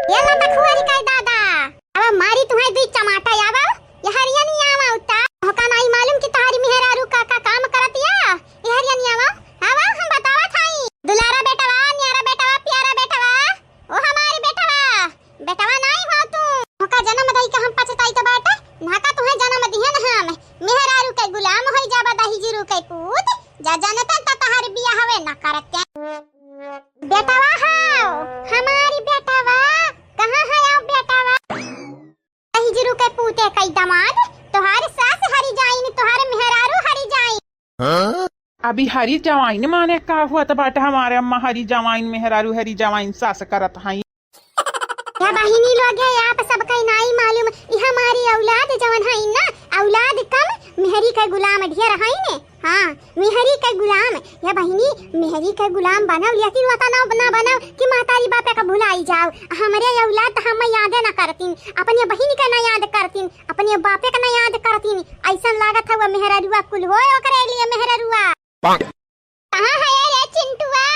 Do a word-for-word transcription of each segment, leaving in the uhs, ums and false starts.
ये लटक हुआ रे का दादा। अब मारी तुम्हें दुई चमाटा आवा, ये हरिया नहीं आवा उता। होका नहीं मालूम कि तोहारी मेहरारू का, का काम करत या। ये हरिया नहीं आवा, आवा हम बतावा थाई। दुलारा बेटवा, न्यारा बेटवा, प्यारा बेटवा, ओ हमारी बेटवा, बेटवा नहीं हो तू। होका जन्म दई के हम पछताई तो बाटे, ना का तुम्हें जन्म दिहन हम। मेहरारू के गुलाम होई जाबा दहिजरू के पूत, जा जनता त तोहार बियाह हवे ना करते। बेटवा हाव, हमारी बेटवा, कहाँ है आओ बेटवा? दहिजरू के पूते कई दमाद, तोहार सास हरी जाइन, तोहार मेहरारू हरी जाइन। हाँ? अभी हरी जवाइन माने का हुआ त बाटे हमारे अम्मा, हरी जवाइन मेहरारू, हरी जवाइन सास करत हई। या बहिनी लोग है, आप सबका नाई मालूम, ई हमारी औलाद जवन है ना, औलाद कम, मेहरी के गुलाम ढेर है ने। हाँ, मेहरी के गुलाम। या बहिनी, मेहरी के गुलाम बनव, लेकिन वता ना, ना बनव कि महतारी बापे का भुलाई जाओ। हमरे औलाद त हम यादे ना करतीन, अपने बहिनी के ना याद करतीन, अपने बापे के ना याद करतीन। ऐसन लागत है वो मेहररुआ कुल होए ओकरे लिए मेहररुआ। कहाँ है रे चिंटुआ?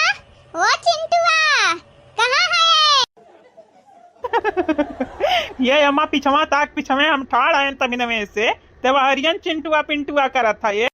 ओ चिंटुआ, कहाँ है? ये अम्मा पिछवा ताक पिछवे हम ठाड़ आयन तमिन में से, ते वहरियन चिंटुआ पिंटुआ करत है ये।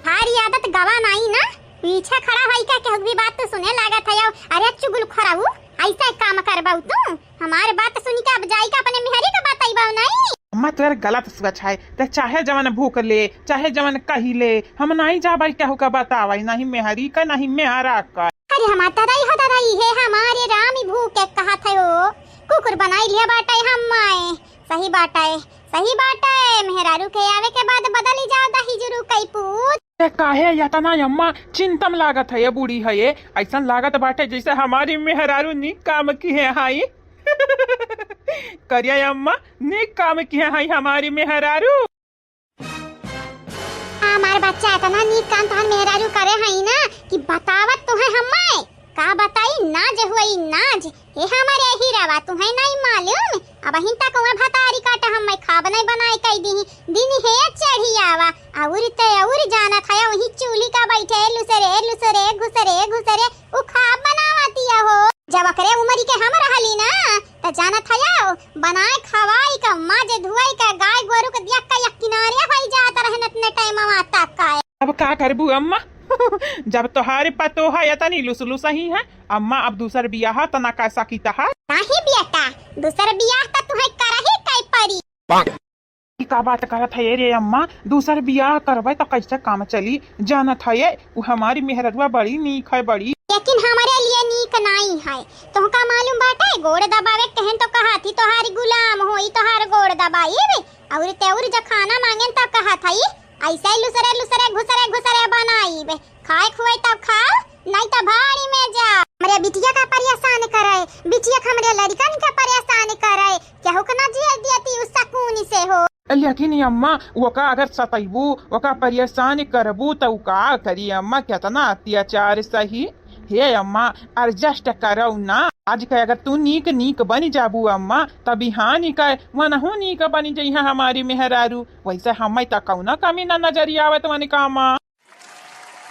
हारी आदत गवा नाई ना, पीछे खड़ा होई के केहू भी बात तो सुने लागत है। अरे चुगलखोरऊ, ऐसा काम करबऊ तू? हमार बात सुनी के अब जाई के अपने मेहरी के बताइबा नहीं? अम्मा तोर गलत सोच है, ते चाहे जवन भूक ले, चाहे जवन कही ले, हम नहीं जाबे केहू का बतावे, नहीं मेहरी का, नहीं मेहरा का। अरे हमार दादाई हो दादाई है, हमारे राम ही भूख के कहा थे हो, कुकुर बनाई लिया बाटे हम माए। सही बाटे, सही बाटे, मेहरारू के आवे के बाद बदली जाओ दहिजरू कई पूत। ते काहे यतना अम्मा चिंतम लागत है ये बूढ़ी है ये, ऐसन लागत बाटे जैसे हमारी मेहरारू नीक काम की है हाई। करिया अम्मा नीक काम की है हाई हमारी मेहरारू। हमार बच्चा इतना नीक काम तहन मेहरारू करे हई ना कि बतावत तुहे हम्मे का बताई, नाज हुई नाज। हे हमारे हीरावा, तुहे नहीं मालूम? अबहिन तक उहे भतारी काटा हम्मे खाब नहीं बनाए कई दीही। दिन हे चढ़ी आवा, अउर ते अउर जानत है, वही चूल्ही का बैठे लुसरे, लुसरे, घुसरे, घुसरे, उ खाब बनावतिया हो। जब ओकरे उमरी के हम रहली ना, त जानत हया, बनाए खवाई का, माजे धुआई का, गाय गोरू के दिया का एक किनारे होई जात रहन इतने टाइम तक का। अब का करबू अम्मा? जब तोहारे पतोह इतनी लुसलुस ही है अम्मा, अब दूसर बियाह त ना कर सकी तहार। नहीं बेटा, दूसर बियाह त तुहे करही कई परी। ई का बात करत है रे अम्मा? दूसर बियाह करबे त कैसे काम चली? जानत है, उ हमारी मेहररुआ बड़ी नीक है, बड़ी। लेकिन हमारे लिए नीक नाई है। तोहका मालूम बाटे, गोड़ दबावे कहन तो कहा थी, तोहारी गुलाम होई, तोहार गोड़ दबाई। अउर ते अउर जो खाना मांगेन तो कहा था, ऐसे ही लुसरे लुसरे घुसरे घुसरे बनाई। खाए खुआई तब खाओ, नहीं तो भाड़ी में जा। हमरे बिटिया का परेशान करे, बिटिया के हमरे लड़कन के परेशान करे, केहू के ना जिए देती उस सकून से हो। लेकिन अम्मा, ओका अगर सतैबू, ओका परेशान करबू, त उ का करी अम्मा? केतना अत्याचार सही। हे अम्मा, adjust करौ ना। आज के अगर तू नीक नीक बन जाबू अम्मा, त बिहानी का वनहू नीक बन जइहा हमारी मेहरारू। वैसे हमें त कौनो कमी ना नजरी आवत वनिका अम्मा।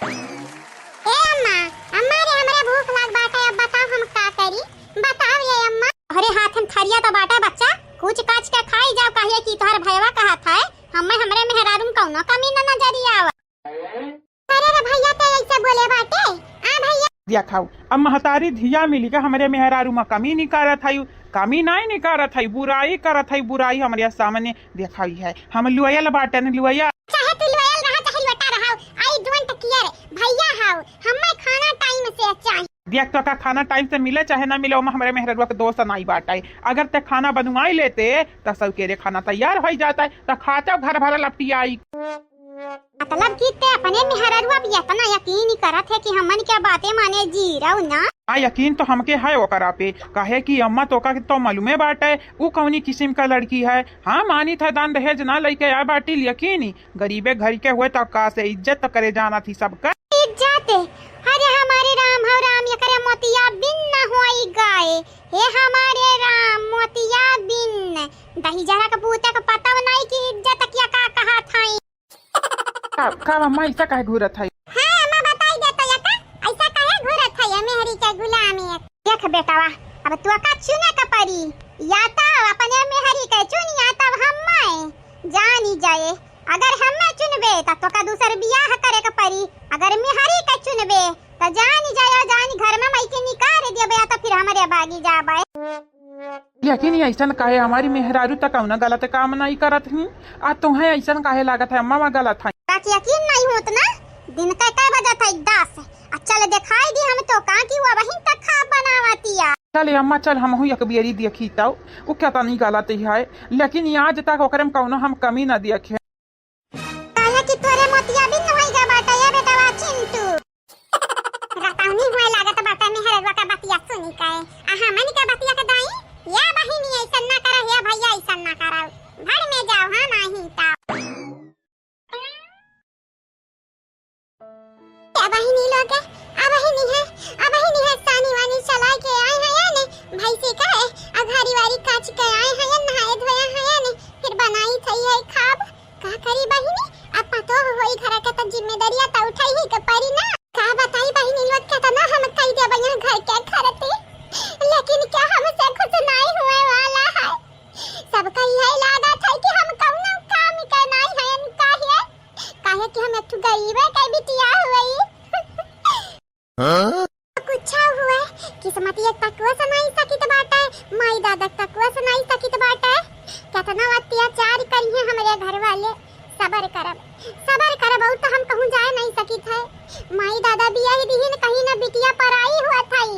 ए अम्मा, अम्मा रे, हमरे भूख लाग बाटे, अब बताओ हम का करी? बताओ ये अम्मा। अरे हाथ में थरिया तो बाटे बच्चा, कुछ काच के खाई जाओ, काहे कि तोहर भयवा कहत है, हमें हमरे मेहरारू में कौनो कमी ना नजरी आवा। अरे रे भैया, ते ऐसे बोले बाटे? आ भैया। दिया खाऊ, अब महतारी धिया मिली के हमरे मेहरारू में कमी निकारत है, कमी नहीं निकारत है, बुराई करत है, बुराई हमरे सामने देखाई है। हम लुआयल बाटन, लुआया। चाहे तू लुआयल रहा, चाहे लोटा रहा, I don't care। भैया हाउ, हमें खाना टाइम से चाहिए। देख, तो का खाना टाइम से मिले चाहे ना मिले, ओमा हमरे मेहररुआ के दोष नाई बाटे। अगर ते खाना बनवाई लेते, त सौकेरे खाना तैयार होई जाता है, त खाते घर भर लपटी आई। मतलब कि ते अपने मेहररुआ पे इतना यकीन ही करत है कि हमन क्या बातें माने जी रहो ना? आ यकीन तो हमके है ओकरा पे, काहे कि अम्मा तोका के तो मालूमे बाटे, उ कौनी किस्म का लड़की है। हाँ, मानी था दान दहेज ना लइके आ बाटी, लेकिन गरीबे घर के हुए तो का से इज्जत तो करे जाना थी सबका। इज्जत? अरे हमारे राम हो राम, एकरे मोतिया बिन न होई गाए। हे हमारे राम, मोतिया बिन। दही जरा के पूते के पता नहीं कि इज्जत किया का कहा था। का, का अम्मा ऐसा काहे घूरत है? हाँ, अम्मा बताई दे तो या का? ऐसा काहे घूरत है ये मेहरी के गुलाम एक? देख बेटवा, अब तोका चुने के परी, या तब अपने मेहरी के चुन, या तब हम्मे। जानी जाए, अगर हम्मे चुनबे, त तोका दूसर बियाह करे के परी। अगर मेहरी के चुनबे, त जानी जाए, जानी घर में मइके निकार देबे, या त फिर हमरे भागी जाबे। लेकिन ये अइसन काहे, हमारी मेहरारू त कउनो गलत काम नाहीं करत ही, आ तुहें अइसन काहे लागत है, अम्मा वा गलत है? बाकी यकीन नाहीं होत ना, दिन के कै बजत है? दस। आ चल देखाई दी हम तोका कि वो वहीं तक खा बनावतिया। चले अम्मा, चल हमहू एक बेरी देखी तउ, उ केतनी गलत ही है, लेकिन आज तक ओकरे में कउनो हम कमी न देखे। काहे कि तोरे मोतियाबिंद होइगा बाटे, ए बेटवा चिंटू। रतौनी होए लागत बाटे मेहररुआ का बतिया सुनी के। आ हमन के बतिया के दाई, या बहिनी अइसन ना करा, या भइया अइसन ना करा। भड़ में जाओ, हाँ नाहीं ता। ए बहिनी लोग, आ बहिनी है, आ बहिनी है, सानी वानी चलाइ के आए हैं या ने, भैंसी का है, आ घारी वारी काच के आए हैं या, नहाए धोए हैं या ने, फिर बनाई थई है खाब। का करी बहिनी, अब पतोह होई घर के त जिम्मेदारिया त उठाई ही के परी ना। का बताई बहिनी लोग, केतना हम कई देबे यहाँ घर के खरती, लेकिन क्या हमसे कुछ नाहीं हुए वाला है। सबका यही लागत है कि हम कउनो काम के नाहीं है, काहे, काहे कि हम एक ठो गरीबे के बिटिया हुई। हाँ? कुछ हुए, किस्मत एक तकवा से नाहीं सकित बाटे, माई दादा तकवा से नाहीं सकित बाटे। केतना अत्याचार करिहे हमरे घर वाले। सबर करब, सबर करब, अउर त हम कहूँ जाए नाहीं सकित है। माई दादा बियाह दिहिन, कहीं ना बिटिया पराई हुआ थाई,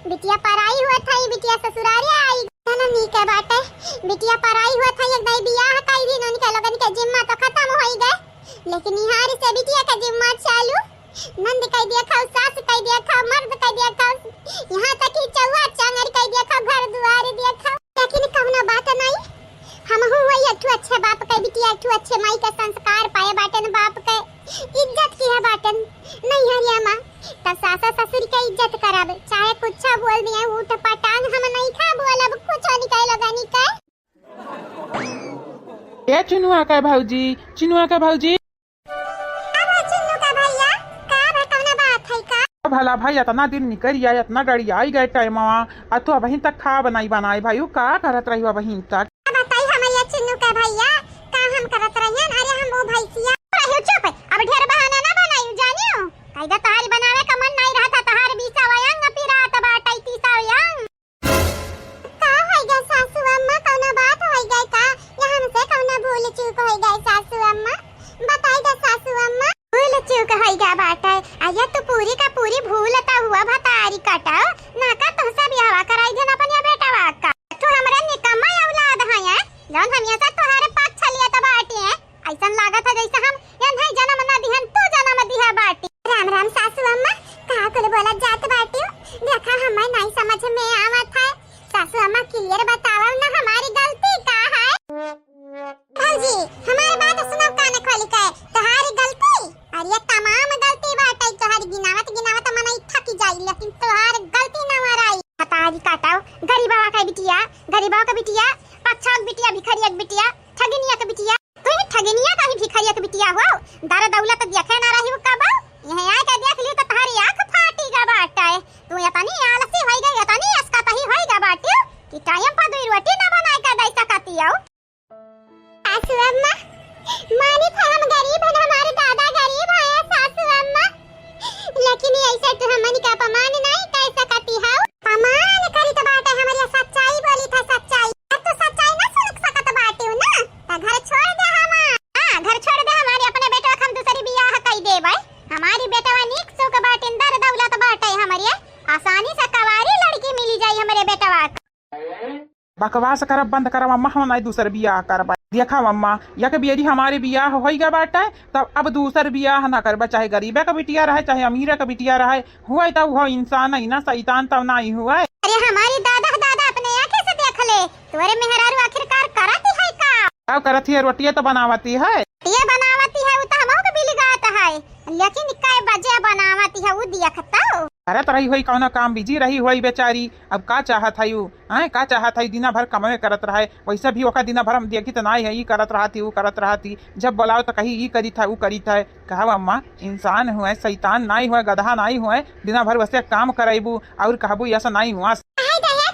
बिटिया पराई हुआ थाई, बिटिया ससुरारे आई। चलो नीक है बाटे, बिटिया पराई हुआ थाई, एक दाई बियाह कई दिन उनके लोगन के जिम्मा तो खतम होई गए, लेकिन इहार से बिटिया का जिम्मा चालू। नंद कह दिया खाओ, सास कह दिया खाओ, मर्द कह दिया खाओ, यहाँ तक कि चौआ चांगर कह दिया खाओ, घर दुआर दिया खाओ। लेकिन कउनो बात नाहीं, हमहू वही एक ठो अच्छे बाप के बिटिया, एक ठो अच्छे माई के संस्कार पाए बाटेन, बाप के इज्जत किहे बाटेन। नैहरिया मा त सासा ससुर के इज्जत करब, चाहे कुछ बोल दिए, ऊट पटांग हम नाहीं खा बोलब, कुछ निकाल लोगनी के। ए चुनुआ का भौजी, चुनुआ का भौजी। का भा चुन्नू का भैया, का भा कउनो बात है का? भला भाई, एतना दिन निकरि आए, एतना गड़ियाई गए टाइमवा, आ तू अबहिन तक खा बनाई बनाई भाई, उ का करत रही अबहिन तक? का बताई हमैया चुन्नू का भैया, का हम करत रहियन? अरे हम वो भैंसिया। अरे चुप, अब ढेर बहाना ना बनाई, जानियो। कायदा तोहारी बनावे का मन नाहीं रहत, तोहार बीसा वयंग पिरात बाटै, तीसा वयंग। का होइगा सासू अम्मा, कउनो बात होइगा का? या हमसे कउनो भूल चूक होइगा सासू अम्मा? बताई दा सासू अम्मा। भूल चूक होइगा बाटे, अइया तू पूरी का पूरी भूलत हुआ भतारी कटाओ, ना का तुहसे बियाहवा कराई देन अपने बेटवा का। तू हमरे निकम्मा औलाद है, जौन हमेशा तोहरे पक्ष लियत बाटे। अइसन लागत है जइसे हम एन्है जनम न दिहन, तू जनम दिहा बाटी। राम राम सासू अम्मा, का कुल बोलत जात बाटी? देखा हमें नाहीं समझ में आवत है। सासू अम्मा clear बतावा ना हमारी गलती का है? भौजी, हमारी बात सुनो कान खोल के। तोहारी गलती, अरे ये तमाम गलती बाटे तोहारी, गिनावत गिनावत मनई थक जाई, लेकिन तोहार गलती ना मराई। भतारी काटाओ, गरीबवा का बिटिया, गरीबवा का बिटिया, पक्षवा का बिटिया, भिखरिया का बिटिया, ठगिनिया का बिटिया। तू ही ठगिनिया का ही भिखरिया के बिटिया हो, दर दौलत देखे ना रही हो कबो। यह आए के देख ली तो तोहारी आँख फाटी गा बाटे। तू एतनी आलसी होई गई, एतनी असकतही होई गा बाटे कि टाइम पर दुई रोटी ना बनाए के दे सकती हो। सासू अम्मा, मानी था हम गरीब हैं, हमारे दादा गरीब हैं सासू अम्मा, लेकिन ऐसे तू हमन का अपमान नहीं कर सकती हो। अपमान करी तो बाटे, हमारी सच्चाई बोली था, सच्चाई। अब तू सच्चाई ना सुन सकत बाटी ना, तो घर छोड़ दे हमार। हाँ, घर छोड़ दे हमारे, अपने बेटवा के हम दूसरी बियाह कई देबै। हमारी बेटवा नीक सुख बाटे, दर दौलत बाटे हमारे, आसानी से कवारी लड़की मिली जाई हमारे बेटवा का। बकवास करब बंद करब अम्मा, हम नाहीं दूसर बियाह करब। देखब अम्मा, एक बेरी हमारे बियाह होई गा बाटे, तब अब दूसर बियाह ना करब, चाहे गरीबे का बिटिया रहे, चाहे अमीरे का बिटिया रहे, हुए तब वो इंसान ही ना, शैतान तब नाहीं हुए। अरे हमारी दादा, दादा अपने आँखें से देख ले, तोरे मेहरारू आखिरकार करत ही है का? का करत ही है? रोटिये तो बनावती है। ये बनावती है, वो तो हमहू के बिलगात है, लेकिन कै बजे बनावती है, वो देखता। करत रही होई कौनो काम, busy रही होई बेचारी। अब का चाहत है उ, हैं? का चाहत है? दिना भर कमवे करत रहे, वैसे भी ओका दिना भर हम देखी त नाई है, ई करत रहती, उ करत रहती। जब बोलाओ त कही, ई करीत है, उ करीत है। कहब अम्मा, इंसान हुए, शैतान नाई हुए, गधा नाई हुए, दिना भर वैसे काम करैबू और कहबू, ऐसा नाई हुआ। हाय दया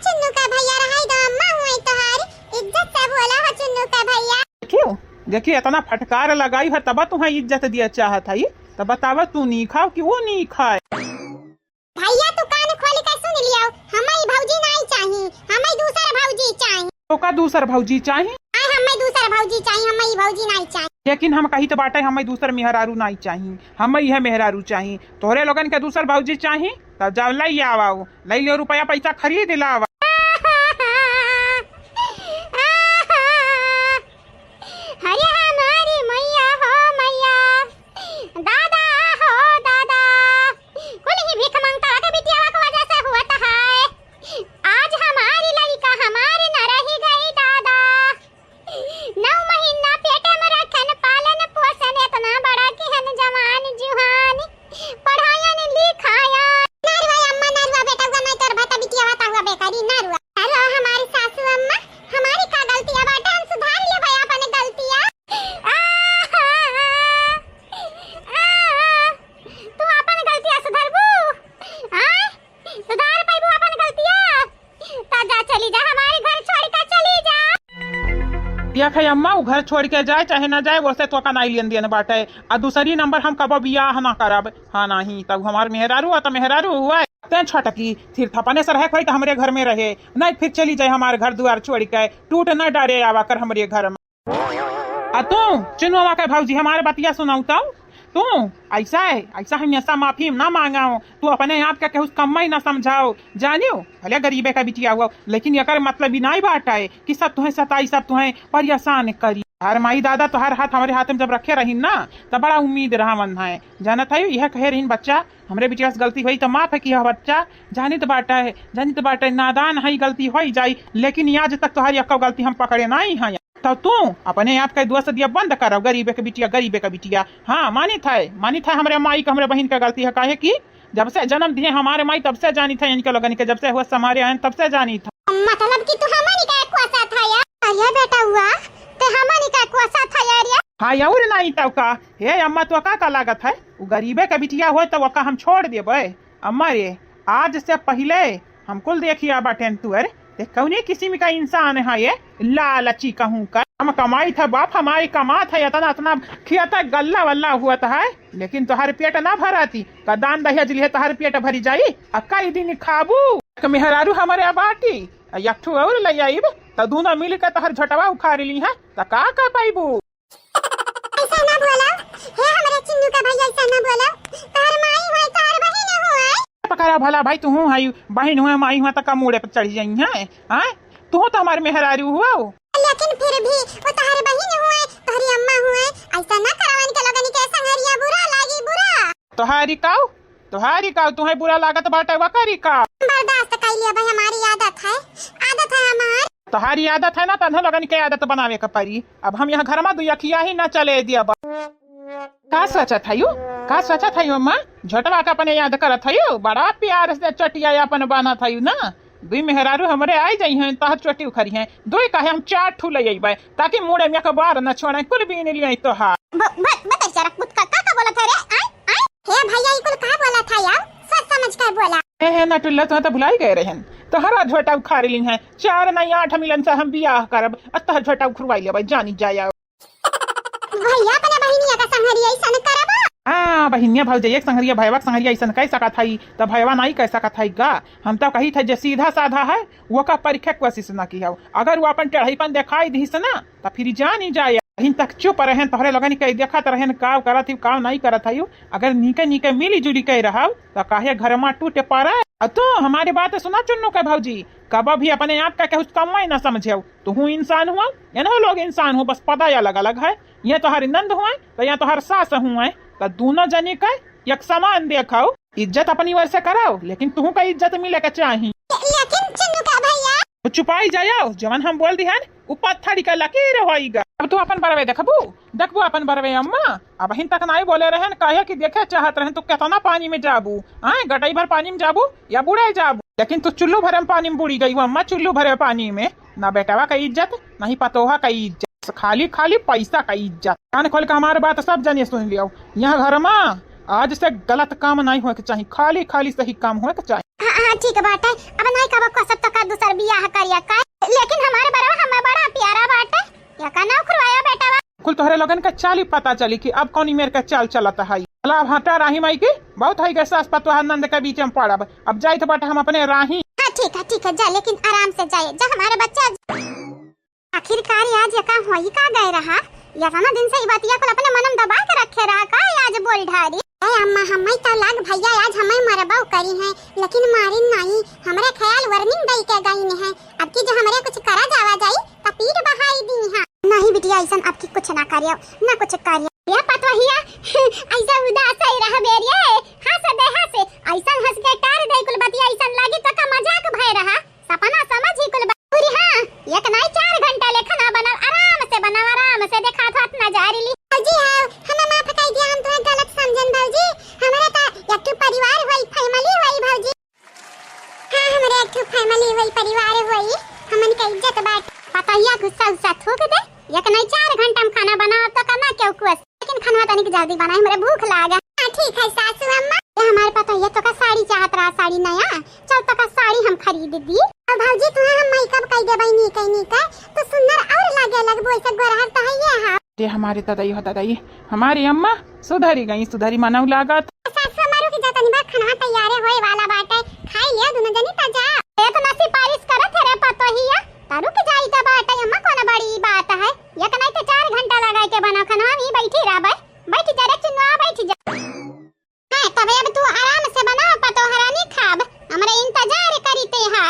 क्यों? देखी, इतना फटकार लगाई है, तब तुहें इज्जत दिया चाहत है, तब बतावा, तू नी खाओ कि वो नी खाए? भैया, तू कान खोल के सुन लियो, हमें भौजी नाई चाही, हमें दूसर भौजी चाही। तो का दूसर भौजी चाही? आय, हमें दूसर भौजी चाही, हमें ई भौजी नाई चाही। लेकिन हम कही तो बाटे, हमें दूसर मेहरारू नाई चाही, हमें यह मेहरारू चाही। तोहरे लोगन के दूसर भौजी चाही, तब जाओ लई आवा, लई लियो रुपया पैसा, खरीद लावा। अरे हमारी मैया हो मैया, दादा हो दादा, कुल ही भीख मांगता के बिटियावा के वजह से हुआ है। आज हमारी लड़का हमारी न रही गई दादा। नौ महीना पेटे में रखन, पालन पोषण इतना बड़ा किहन, जवान जुहान पढ़ायन लिखायन। ना रुआ अम्मा, ना रुआ बेटा, हुआ नहीं तोर भता बिटिया होता हुआ बेकारी, ना रुआ। ना रुआ हमारी सासू अम्मा, हमारी का गलती है बाटे, हम सुधार ले भाई अपन गलतिया। आहा, आहा, तू अपन गलतिया सुधारबू? आय? सुधार पाइबू अपन गलतिया? त जा, चली जा, हमारे घर छोड़ के चली जा। देख है अम्मा, उ घर छोड़ के जाए चाहे ना जाए, वैसे तो का नाई लेन देन बाटे। आ दूसरी नंबर हम कबो बियाह ना करब। हाँ, नहीं, तब हमार मेहरारू आ, त मेहरारू हुआ। ते छोटकी, फिर थपने से रहे कोई त हमरे घर में रहे, नहीं फिर चली जाए हमारे घर दुआर छोड़ के, टूट ना डरे आवा कर हमरे घर में। आ तू, चुनुआ के भौजी, हमारे बतिया सुनाऊ तऊ। तू ऐसा है, ऐसा हमेशा माफी ना मांगाओ। तू अपने आप के केहू से कम ही ना समझाओ, जानियो, भले गरीबे का बिटिया हुआ, लेकिन एकर मतलब ई नाई बाटे कि सब तुहें सताई, सब तुहें परेशान करी। हर माई दादा तोहर हाथ हमरे हाथ में जब रखे रही ना, तब बड़ा उम्मीद रहा मन है। जानत है, यह कहे रहीन, बच्चा, हमरे बिटिया से गलती होई त माफ है कि यह बच्चा जानित बाटे, जानित बाटे, नादान है, गलती होई जाई, लेकिन आज तक तोहरी एक्को गलती हम पकड़े नाई है। तब तू अपने आप के दोष दिया बंद करो, गरीबे के बिटिया, गरीबे के बिटिया। हाँ, मानित है, मानित है, हमरे माई के, हमरे बहिन के गलती है, काहे कि जब से जन्म दिए हमारे माई, तब से जानित है इनके लोगन के, जब से हुआ हमारे आयन, तब से जानित है। मतलब कि तू हमनी का कोसा था यार? अरे बेटा हुआ, ते हमनी का कोसा था यार? हाँ, और नहीं तो का। हे अम्मा, तो का, का लागत है? उ गरीबे के बिटिया होय तो ओका हम छोड़ देबे? अम्मा रे, आज से पहिले हम कुल देखिया बाटेन तुअर, ते कौने किस्म का इंसान है ये, लालची कहूँ का। हम कमाई था बाप, हमारी कमात है इतना, इतना खियाता गल्ला वल्ला हुआ था है, लेकिन तोहर पेट ना भराती। का दान दहेज लिहे तोहर पेट भरी जाई? आ कई दिन खाबू? एक मेहरारू हमरे बाटी, आ एक ठो और ले आईब, त दोनों मिल के तोहर झोटवा उखाड़ ली है, त का कर पाईबू? ऐसा ना बोलो, हे हमरे चिन्नू का भाई, ऐसा ना बोलो। तोहर माई होय, तोहर बहिन होय। पकड़ा भला भाई, तू हूँ है, बहिन हुआ, माई हुआ, तक का मूड़े पर चढ़ जाई है, हाँ? तू तो हमारे मेहरारू हुआ हो। लेकिन फिर भी वो तोहरे बहिन हुए, तोहरी अम्मा हुए, ऐसा ना करवन के लोगन के संगरिया बुरा लागी, बुरा। तोहारी काऊ, तोहारी काऊ, तुहे बुरा लागत बाटे, वकरी का? बर्दाश्त कइले भाई, हमारी आदत है, आदत है हमार। तोहारी आदत है ना, तन्हे लोगन के आदत बनावे के परी। अब हम यहाँ घर में दुई अखिया ही ना चले दिया बा। का सोचत हयू? का सोचत हयू अम्मा? झोटवा के अपने याद करत हयू? बड़ा प्यार से चटिया अपन बान्हत हयू ना। दुई मेहरारू हमरे आई जाई हैं, तहर चोटी उखरी हैं। दुई काहे, हम चार ठू ले अइबे, ताकि मुड़े में अखबार न छोड़े, कुल बीन लियाई तोहार। ब-, ब-, बतैसा रख, कुत्ता का, का बोलत है रे? आय, आय। हे भैया, ई कुल का बोलत है यार? सोच समझ कर बोला। ए, हे नटुल्ला, तुहें तो भुलाई गए रहन। तोहरा झोटा उखाड़ ली हैं। चार नहीं, आठ मिलन से हम बियाह करब। आ तोहर झोटा उखरवाई लेबै, जानी जाया। भैया, अपने बहिनिया का संगरिया ऐसन करबा? हाँ, बहिनिया भौजाई एक संगरिया, भैया के संगरिया ऐसन कह सकत हई, त भैया नहीं कह सकत हई का? हम तो कही थे, जे सीधा साधा है, वो का परखे कोशिश न की हो। अगर वो अपन टेढ़ईपन दिखाई दीस ना, त फिर जानी जाए। अहिन तक चुप रहन, तोहरे लोगन के देखत रहन, का करत ही, का नहीं करत हई। अगर नीके नीके मिली जुली के रहब, त काहे घर में टूटे पड़े। आ तू हमारी बात सुना चुन्नू के भौजी, कब भी अपने आप का केहू से कम ना समझेउ। तुहू इंसान हुआ, एनहू लोग इंसान हो, बस पदा अलग अलग है। ये तोहार नंद हुए, तो ये तोहार सास हुए, तो दोनों जनी के एक समान देखो, इज्जत अपनी ओर से करो, लेकिन तुहू का इज्जत मिले के चाही। लेकिन चुन्नू का भैया। वो चुपाई जाओ, जवन हम बोल दिहन, उ पत्थरी का लकीर होइगा। अब तू अपन बरवे देखबू, देखबू अपन बरवे अम्मा। अबहिन तक नाई बोले रहन, काहे कि देखे चाहत रहन तू केतना पानी में जाबू, आय, गटई भर पानी में जाबू या बुड़े जाबू। लेकिन तू चुल्लू भरे में पानी में बुड़ी गई हो अम्मा, चुल्लू भरे पानी में। ना बेटवा का इज्जत, ना ही पतोहा का इज्जत, खाली खाली पैसा का इज्जत। कान खोल के हमार बात सब जने सुन लियो। यहाँ घर में आज से गलत काम नहीं होए के चाही, खाली खाली सही काम होए के चाही। हाँ, हाँ, ठीक बाटे। अब नहीं कब को सब तो का दूसर बियाह करिया का, लेकिन हमारे बरवा हमें बड़ा प्यारा बाटे। या का ना उखरवाया बेटा? इनका चाल ही पता चली कि अब कौनी मेर का चाल चलत है। चला अब हटा राही माई की, बहुत है गए सास पतोह नंद के बीच में पड़ब। अब जाइत बाटे हम अपने राही। हाँ ठीक है, ठीक है, जा, लेकिन आराम से जाए, जा हमारे बच्चा। आखिरकार आज ये का होई का गए रहा? ये इतना दिन से ये बतिया कुल अपने मन में दबा के रखे रहा का, आज बोल ढारी। ए अम्मा, हम्मई तो लाग भैया आज हम्मई मरबऊ करी है, लेकिन मारिन नाई, हमरे ख्याल warning दई के गईन है। अब की जो हमरे कुछ करा जावा जाई, त पीठ बहाई दी है। नहीं बिटिया, ऐसन अब की कुछ ना करियो, ना कुछ करियो। ये पतोहिया, ऐसा उदास ही रह बेरिए, हंस दे हंस, ऐसन हंस के टार दे कुल बतिया, ऐसन लागी तो का मजाक भय रहा। सपना समझ ही कुल बा-, पूरी हाँ, एक नाई चार घंटा लेखा ना बनाओ, आराम से बनाओ, आराम से देखा था इतना जारी ली। भौजी हो, हमें माफ कर दिया, हम तुम्हें गलत समझन भौजी। हमारे तो एक ठो परिवार होई, family होई भौजी। हाँ, हमारे एक ठो family होई, परिवार होई, हमन के इज्जत बाटे। पतोहिया गुस्सा उस्सा थूक दे, एक नाई चार घंटा में खाना बनाओ तो करना क्यों कुछ। लेकिन खनवा तनिक जल्दी बनाए, हमरे भूख लागे। हाँ, ठीक है सासू अम्मा। ये हमारे पतोहिया तो का साड़ी चाहत रहा, साड़ी नया, चल तो का साड़ी हम खरीद दी। और भौजी तुम्हें हम makeup कई देबै नीक नीक, तो सुंदर और लागे लगबो, ऐसे गोरहर तो है ये। हाँ। ये हमारे ददाई हो ददाई, हमारी अम्मा सुधरी गई, सुधरी मनऊ लागत। सासू अम्मा रुक जा तनी बा, खनवा तैयारे होए वाला बाटे, खाई लियो दोनों जनी त जा। ये तो ना सिफारिश करत है रे पतोहिया, त रुक जाई त बाटे अम्मा, कौन बड़ी बात है। एक नहीं तो चार घंटा लगा के बनाओ खाना, हम ही बैठी रहबे। बैठ जा रे चुनुआ, बैठ जा। हाँ, तबे अब तू आराम से बनाओ, पतोह रानी खाब, हमरे इंतजार करीते है।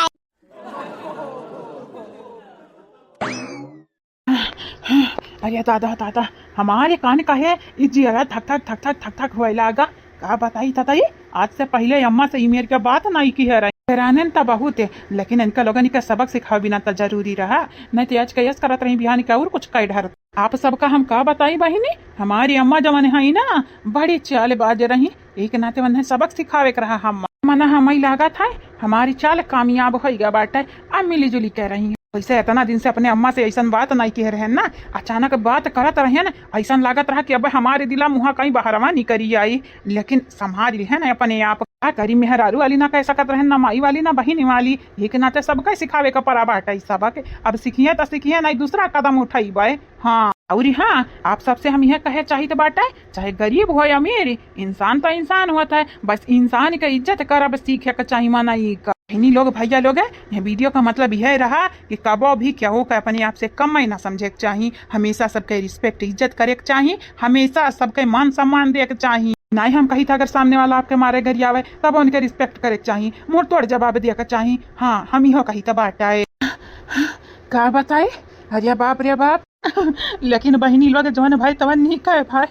अरे दादा, दादा, हमारे कान का है, ई जियरा धक धक, धक धक, धक धक होए लागा। का बताई ततई, आज से पहले अम्मा से ई मेर के बात नहीं की है रही। हैरानन त बहुत है, लेकिन इनका लोगन का सबक सिखावे बिना त जरूरी रहा, नहीं तो आज कयस करत रही बिहान के और कुछ कह ढर। आप सबका हम का बताई बहिनी, हमारी अम्मा जवन है ना, बड़ी चालबाज रही, एक नाते उन्हें सबक सिखावे के रहा। हम मना हमई लागत है, हमारी चाल कामयाब होइगा बाटे, अब मिली जुली के रही। वैसे इतना दिन से अपने अम्मा से ऐसन बात नहीं कह रहे ना, अचानक बात करत रहे ना, ऐसन लागत रहा कि अब हमारे दिला मुहा कहीं बहरवा निकरी आई, लेकिन संभाल ली है ना अपने आप। का करी, मेहरारू वाली ना कह सकत रहे, ना माई वाली, ना बहिनी वाली, ये के नाते सबके सिखावे का पड़ा बाटे ई सबक। अब सीखिए तो सीखिए, नहीं दूसरा कदम उठाइबे। हाँ, और हाँ, आप सबसे हम यह कहे चाहित बाटे, चाहे गरीब हो या अमीर, इंसान तो इंसान होत है, बस इंसान के इज्जत करब सीखे के चाही। मनई का बहिनी लोग, भैया लोग, यह video का मतलब यह रहा कि कबो भी केहू के अपने आप से कम ना समझे के चाही, हमेशा सबके respect इज्जत करे के चाही, हमेशा सबके मान सम्मान दे के चाही। नहीं हम कही था अगर सामने वाला आपके मारे गरियावे तब उनके respect करे के चाही, मुंह तोड़ जवाब दे के चाही। हाँ, हम इहो कही था बाटे। का बताए, अरे बाप रे बाप। लेकिन बहिनी लोग, जवन भाई तवन नहीं कहे भाई,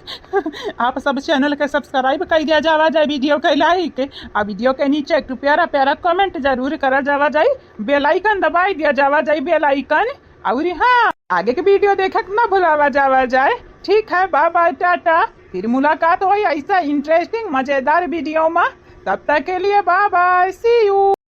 आप सब channel के subscribe कर दिया जावा जाए, video के like, आ video के नीचे एक प्यारा प्यारा comment जरूर करा जावा जाए, bell icon दबाई दिया जावा जाए, bell icon। और हाँ, आगे के video देखे के ना भुलावा जावा जाए। ठीक है, bye bye, टाटा, फिर मुलाकात होई ऐसा interesting मजेदार video में। तब तक के लिए bye bye, see you।